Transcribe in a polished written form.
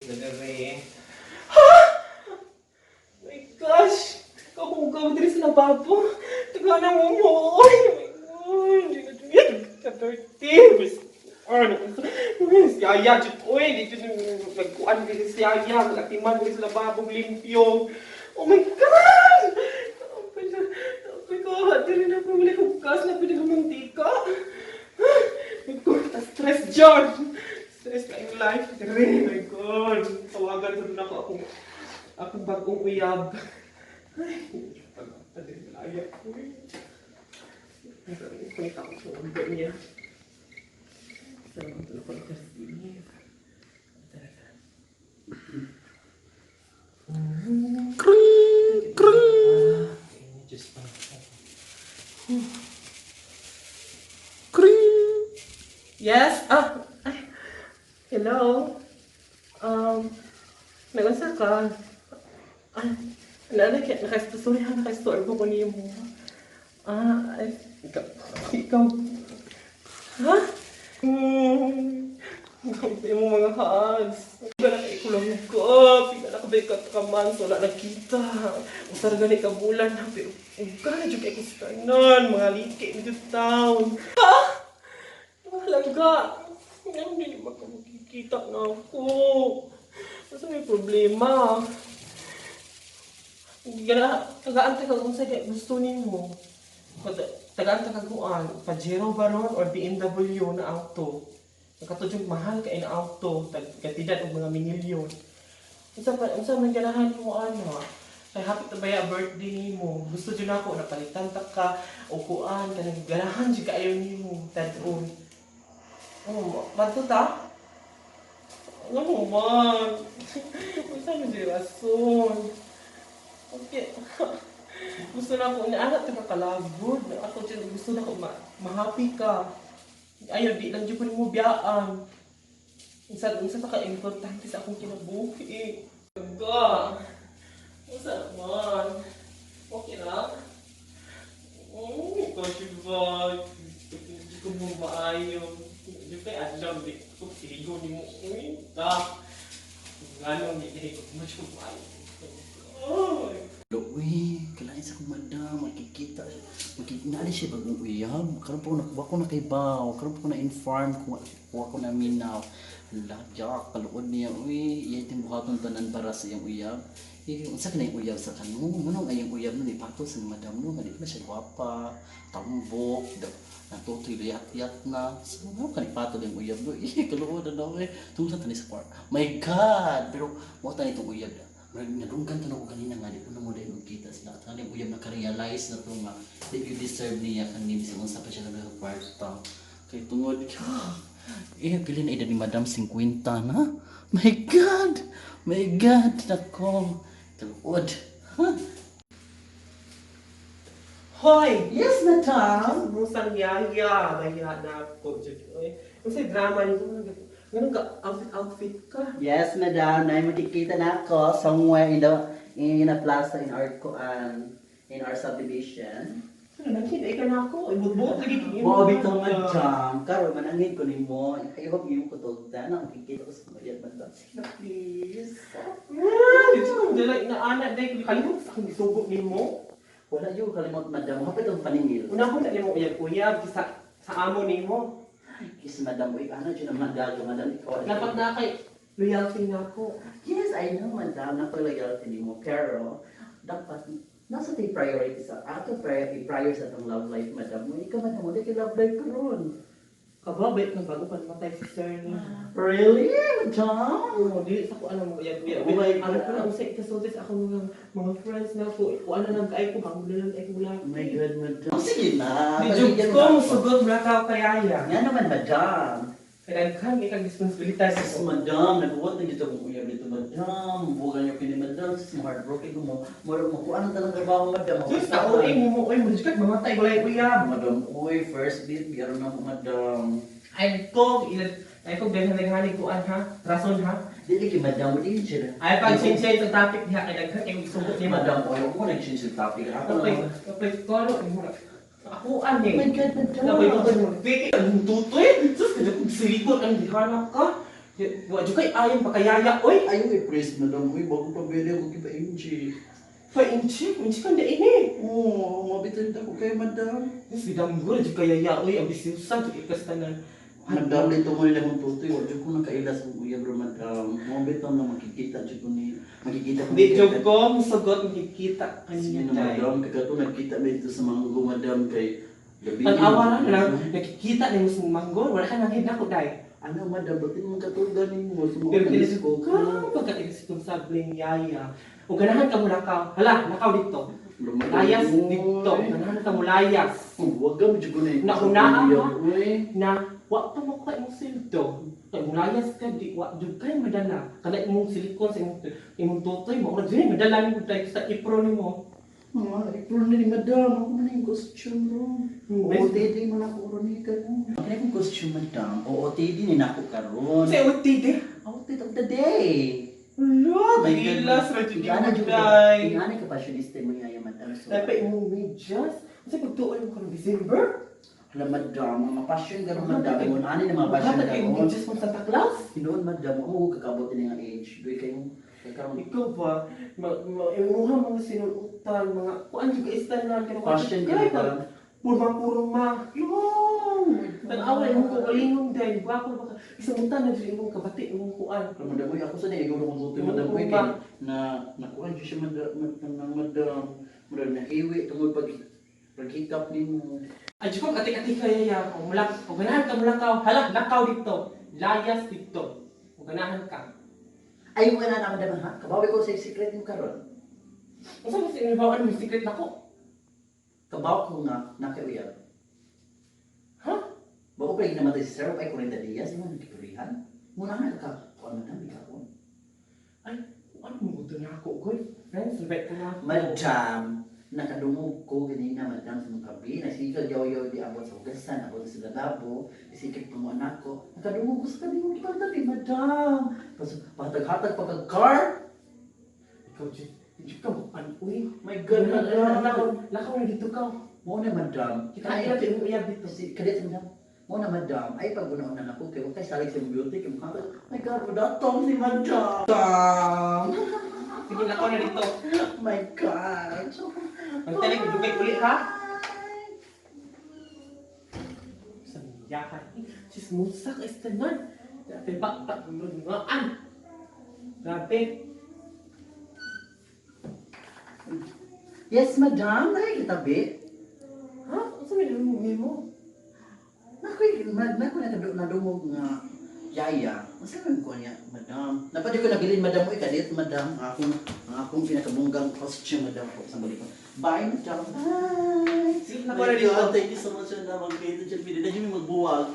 Dere. Ha! My gosh! Kahugaw diri sa lababo. Taga na mo mo. Oy, my God. Di na jud ka-dirty. Ano? Si Aya, jud, oy, di jud nagkuan diri si Aya. Latiman diri sa lababo, limpyo. Oh my God! Oh my God! Diri na ko wala hugas na pwede ka mantika. Stress dyan! Stress na yung life. Diri, my God. Tawagan sa ako akong akong bagong uyab. Ay, pag-alaya ko eh. Punta ako sa ulo niya. Salamat na ako naka-receive. Tara, tara. Kring! Kring! Diyos pa. Kring! Yes? Ah, ay. Hello? Nag-unsa ka? Ah, na, na, naka, sorry ha, naka-istorbo ko niyo mo. Ah, ay, ikaw, ikaw, ha? Ang mo mga hugs. Pila na ikulang ko. Pila na kabay ka kaman. Wala nakita. Usar gani ka bulan na. Pero, uga na jud kay ko sa tanan. Mga liki na jud town. Ha? Mahalaga. Yan, hindi ba ka makikita na ako? Basta may problema. Hindi ka na, tagaan ta kag unsa kay gusto nimo. Tagaan ta kag kuan, Pajero ba ron or BMW na auto. Nakatudyo mahal kay na auto, tag kantidad og mga milyon. Unsa pa unsa man ganahan mo ana? Kay happy ta baya birthday nimo. Gusto jud nako napalitan ta ka o kuan kanang ganahan jud kaayo nimo tad-on. Oh, madto ta? Ano man? Unsa man jud rason? Okay. Gusto na ako, inaanap ka kalagod. Ako dyan, gusto na ako ma-happy ka. Ayaw, di lang dyan ko nimo biyaan. Unsa, unsa pa ka-importante sa akong kinabuhi. Ga. Unsa naman? Okay lang? Oh, kasi ba? Hindi ko mo maayo. Hindi ko alam, di ko sigo ni mo. Uy, ta. Ngano, hindi ko mo siya maayo. Oh, Uy, kailangan sa kong madam, makikita siya. Makikita siya bagong uyab. Karon pa ko na, wa ko na kay baw. Karon pa ko na inform kung wa ko na minaw. Hala, yak, kaluod niya. Uy, iya itong buhaton tanan para sa iyang uyab. Eh, unsa ka na yung uyab sa kanu? Manong ay yung uyab nun, ipatol sa madam no, nga di ba siya gwapa, tambok, natutoy yat-yat na. So, ano ka ipatol yung uyab no? Eh, kaluod na daw eh. Tungsa tani sa kwarta. My God! Pero, mo tayo itong uyab na. Murag nadunggan to na ko kanina nga di ko na mo dahil magkita sila. At ang uyab naka-realize na to nga di you deserve niya kani bisag unsa pa siya sa kwarta. Kay tungod eh pili na edad ni Madam 50 na. My God! My God! Nako! Kaluod! Huh? Hoy! Yes, Madam! Musang yaya, maya na ako. Diyos, oy. Unsay drama nito? Ganun ka, outfit outfit ka. Yes, Madam. Nay makikita na ako somewhere in a plaza in our kuan in our subdivision. Ano, nakita ikaw na ako. Ibutbot lagi kini. Mo bitaw, Madam. Karon manangin ko nimo. I hope imo ko tugta na makikita ko sa mga madam. Sige na, please. Ah, dito ko dala inaana dai kalimot sa akong gisugo nimo. Wala yung kalimot, Madam. Hapit ang paningil. Una ko na nimo uyab-uyab sa amo nimo. Kiss, Madam. Uy, ano dyan ang madam, Madam, ikaw. Dapat na kay loyalty na ako. Yes, I know, Madam. Nako loyalty nimo. Pero, dapat, nasa tayo priority sa ato priority prior sa atong love life, Madam. Uy, ikaw, Madam, wala kay love life karon. Kababait ng bago pa namatay si sir niya. Really, Madam? Oo, di sa ko alam mo uyab-uyab. Oh my Ano ko God. na usay ikasulti sa akong mga friends na ko. Kuan na lang kay ko hangul na lang ay ko Oh my God, Madam. Oh, sige na. Di jud Pagbigyan ko mo ako. musugot mura ka kayaya. Nga naman, Madam. Kaya daghan kay kag responsibilidad Sus, Madam, nag-uwat na dito akong uyab dito, Madam. Bukan niyo kini, Madam. Sus, heartbroken ko mo. Mura mo, kuan ang talang trabaho, Madam. Sus, tao eh, mo oy, mo jud mamatay walay uyab. Madam, uy, first date, biyaro na mo, Madam. Ay ko, ilan ay ko daghan daghan kuan ha, rason ha. Dili kay Madam, di siya. Ay pag change sa topic diha kay daghan kay sugot ni Madam, oy, huwag mo nag-change yung topic. Ako Kapay, na. kapay ko ano mo. Ako ani. Oh my God, Madam. Napay ko mo. Piki ang tutoy. Sus, kaya kung silikon ang gihanap ka. Wa jud kay ayon pakayaya oy. Ayaw i-press, madam. Uy, bago pa bili ako kiba MG. Pa inchi, inchi kan da ini. Oo, mabitin ako kay madam. Si damgo jud kayaya oy, ambisyosa jud ikas tanan. Madam, dito mo nila kong tutoy. Wa jud ko nakailas ang uyab ro, madam. Mabitin na makikita jud ko ni makikita ko. Di jud ko musugot makikita Sige kaniya na, day. madam. Kagato nagkita na dito sa manggo, madam, kay gabi. Tanawa na lang, nakikita nimo sa manggo, wala ka nang hinako day. Ano, madam, ba't mo katugan nimo? Sumuot Pero na kinis ko. ko ka, pagka-irresponsableng yaya. O ganahan ka mo lakaw. Hala, lakaw dito. Layas dito. Ganahan ka mo layas. Huwag ka mo jud ko na. Naunaan, ha? Uy. Na, wa pa mo ka imong sildo. Kay mo layas ka, di wa jud kay madala. Kana imong silikon sa imong tutoy mo. Ora jud madala nimo dahil sa ipro nimo. Ah, ipro na ni madam. Ako na yung costume ro. OOTD mo na ko ron ni karon. Ako na yung costume, madam. OOTD ni nako karon. Sa OTD. Outfit of the day. Hala, My gilas ra jud Ingana mo jud ko. day. Ingana ka fashionista mo niya madam. So, Dapat imong medyas. Kasi pagtuon mo karon December. hala madam, mga passion karon madam. Ingon ani na mga passion Maghatag kay karon. medyas mo Santa Claus. Hinuon madam, mo kakabot ini nga age. Duy kayo karon Ikaw ba, imuha mga sinuutan, mga kuan juga istanan, kaya Fashion kaya ka ba? Purma-purma. No. Tanawa imong kaugalingon dahil gwapo ba ka? Isamutan na dyan imong kabati, imong kuan. Pero madam, uy, ako sa niya, ikaw kung tutoy, madam, uy, kay na nakuha dyan siya, madam, madam, madam, madam, nahiwi, tungod pag paghikap nimo. Ay, ko ati-ati kaya ya, o mulak, o ganahan ka mulakaw, hala, lakaw dito, layas dito, o ganahan ka. Ay, wala na, madam, ha? Kabawi ko sa secret mo karon. Unsa ba sa inyo ba, ano yung secret nako? Kabaw ko nga, nakauyab. Ha? Bago pa namatay si Sir, ay 40 dias, mo nagkipurihan. Muna nga ka, kuan madam, ikaw. Ay, ano mo gusto na ako, goy? Friends, respect ko na ako. Madam, nakadungog ko ganina madam sa mga kabi, nasigag yaw-yaw di abot sa hugasan, abot sa lababo, isikag pa mo anak ko. Nakadungog ko sa tabi mo tabi, madam. Patag-hatag pag car. Ikaw, Jud, Jud ka mo, ano, uy. My God, madam. Lakaw, lakaw na dito ka. Mo na madam. Kita na ito imong uyab dito. Si kadit madam. Mo na madam, ay pag una na ako kay wa kay salig sa beauty kay mukha. My God, datong si madam. Sige, lakaw na dito. My God. Magtalig, dugay uli ha. Sanyakan. Chismosa ka istanan. Grabe ba, pa, ngaan. Grabe. Yes, madam. Ay, kitabi. Ha? Ano sa may mo? Nakoy, nako na nadungog nga yaya. Unsa man ko niya, madam? Napadi ko nabilin madam oy kadit madam ang akong pinakabunggang costume madam ko sa balik ko. Bye madam. Bye. Sige, My lakaw na dito. God, thank you so much madam. Ang kayo dyan, pili na dyan may magbuwag.